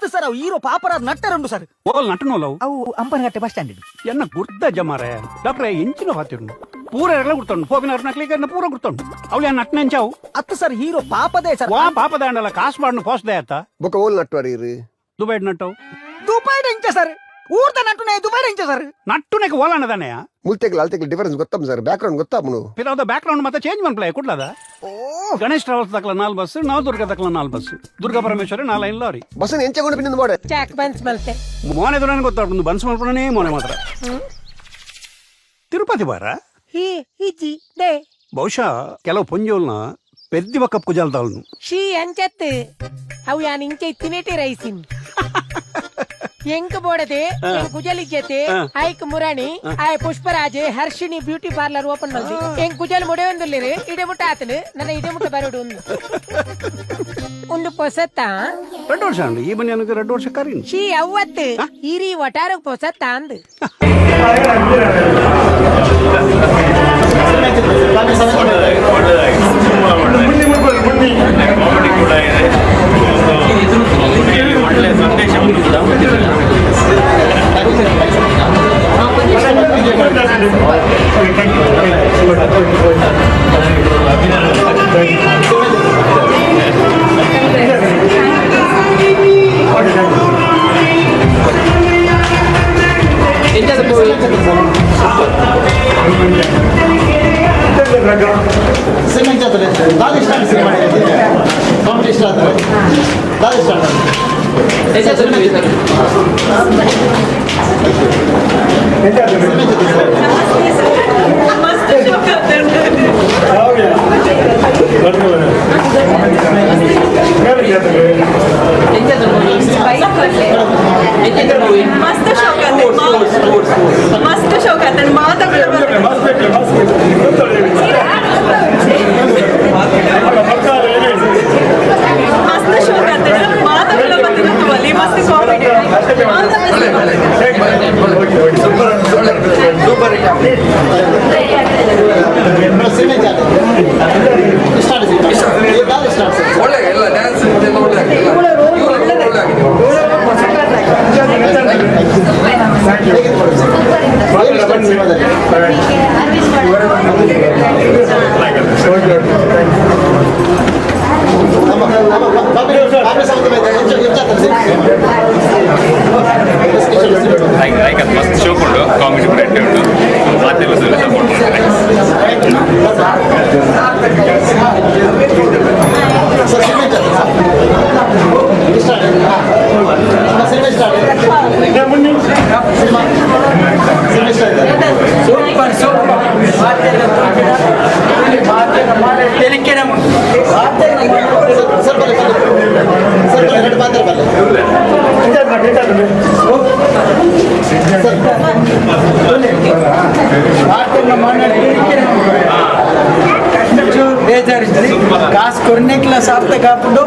ಅತ್ತು ಸರ್, ಅವು hero ಪಾಪರಾಜ್ ನಟ್ಟರುಂಡು sir. ಓಲ್ ನಟನೋಲವು? ಅವು ಅಂಪನಗಟ್ಟೆ ಬಸ್ ಸ್ಟ್ಯಾಂಡ್. ಎನ್ನ ಗುರ್ತ ಜಮಾರೆ, ಡಾಕ್ಟ್ರೆ ಎಂಚಿನ ಬಾತಿರ್ನು ಪೂರ ಎಲ್ಲ ಗುರ್ತುಂಡು. ಪೋಪಿನ ನಕ್ಲಿಗೆ ಪೂರ ಗುರ್ತುಂಡು. ಅವಳು ನಟನೆಂಚಾವು? ಅತ್ತು ಸರ್, ಹೀರೋ ಪಾಪದೇ ಸರ್. ವಾ ಪಾಪದ ಅಂಡಲ ಕಾಸು ಮಾಡ್ನು ಪೋಸ್ದೆ ಆತ. ಬೊಕ ಓಲ್ ನಟ್ವರ್ ಇರು? ದುಬೈಡ್ ನಟ್ಟವು. ದುಬೈ ಇಂಚ ಸರ್? ಊರ್ದ ನಟುನೆ ದುಬೈ ಇಂಚ ಸರ್? ನಟ್ಟುನೆಗೆ ಓಲಾಣದಾನೆಯ. ಮುಲ್ತೆಗ್ಲ ಅಲ್ತೆಗ್ಲ ಡಿಫರೆನ್ಸ್ ಗೊತ್ತಮ್ಮ sir, back ground ಗೊತ್ತಾಪುನು. ಪಿರಾವ್ದ back ground ಮತ್ತೆ ಚೇಂಜ್ ಮನ್ಪ್ಲೆ ಕುಡ್ಲದ. ಗಣೇಶ್ ಟ್ರಾವೆಲ್ಸ್ ದಕ್ಲ ನಾಲ್ ಬಸ್, ನವದುರ್ಗ ದಕ್ಲ ನಾಲ್ ಬಸ್, ದುರ್ಗಾ ಪರಮೇಶ್ವರಿ ನಾಲ್ line lorry. Bus ಎಂಚ ಕೊಂಡು ಪಿನ್ನ ಬೋಡೆ. ಚಾಕ್ ಬನ್ಸ್ ಮಲ್ತೆ. ಮೋನೆ ದುರನ್ ಗೊತ್ತಾಪುಂಡು, ಬನ್ಸ್ ಮಲ್ಪುಣನೇ ಮೋನೆ ಮಾತ್ರ. ತಿರುಪತಿ ಬಾರ? ಹಿ ಇಜ್ಜಿ they. ಬಹುಶಃ ಕೆಲವು ಪೊಂಜೋಲ್ನ ಪೆದ್ದಿ ಒಕ್ಕ ಕುಜಾಲ್ ತಾಳ್ನು. She ಅಂಚತ್ ಅವು ಯಾನ್ ಇಂಚ ಇತ್ತಿನೇಟಿ ರೈಸಿನ್ ಎಂಕ್ ಬೋಡದೆ ಎಂಕ್ ಕುಜಲ್ ಇಜ್ಜತೆ. ಐಕ್ ಮುರಾಣಿ ಆಯ್ ಪುಷ್ಪರಾಜೆ ಹರ್ಷಿಣಿ beauty parlour open ಮಲ್ದಿ. ಎಂಕ್ ಕುಜಲ್ ಮುಡೆ ಒಂದುಲ್ಲೇರು ಇಡೆ ಮುಟ್ಟ ಆತನು ನನ್ನ ಇಡೆ ಮುಟ್ಟ ಬರೋಡು ಒಂದು ಒಂದು ಪೊಸತ್ತ. 2 ವರ್ಷ ಅಂಡು ಈ ಮನೆ ನನಗೆ 2 ವರ್ಷ ಕರೀನ್. She ಅವ್ವತ್ತು ಇರಿ ಒಟಾರಗ್ ಪೊಸತ್ತ ಅಂದು. ಕಾಮಿಡಿ ಕೂಡ ಇದೆ. ಒಂದು ಒಳ್ಳೆಯ ಸಂದೇಶವನ್ನು ಕೂಡ ಕೊಟ್ಟಿದ್ದಾರೆ. ಮಸ್ತ್ ಶೋಕ್ ಮಸ್ತ್ ಶೋಕ್ ಆತ, ಮಸ್ತ್ ಶೋಕ್ ಆತ ಮಾತಾಡ. ಮಸ್ತ್ ಶೋಕ್ ಆತ ಮಾತಾಡಲ್ಲ ಮತ್ತೆ ಮಸ್ತ್ ಕಾಮಿಡಿ. ಒಳ್ಳೆ ಎಲ್ಲ ಡ್ಯಾನ್ಸ್ ಎಲ್ಲ ಒಳ್ಳೆ ಆಗಿದೆ. ಎಲ್ಲ ಇವರು ಒಳ್ಳೆ ಆಗಿದೆ. ಲೈಕ್ ಲೈಕ್ ಅದು ಮಸ್ತ್ ಶೋ ಉಂಟು, ಕಾಮಿಡಿ ಕೂಡ ಎಟ್ಟೆ ಉಂಟು. ಮಾತೆಲ್ಲ ಸಪೋರ್ಟ್ ಮಾಡ್ತಾರೆ. Super super. ಕಾಸು ಕೊರ್ನೆಕ್ಲ ಸಾರ್ಥಕ ಹಾಕೊಂಡು.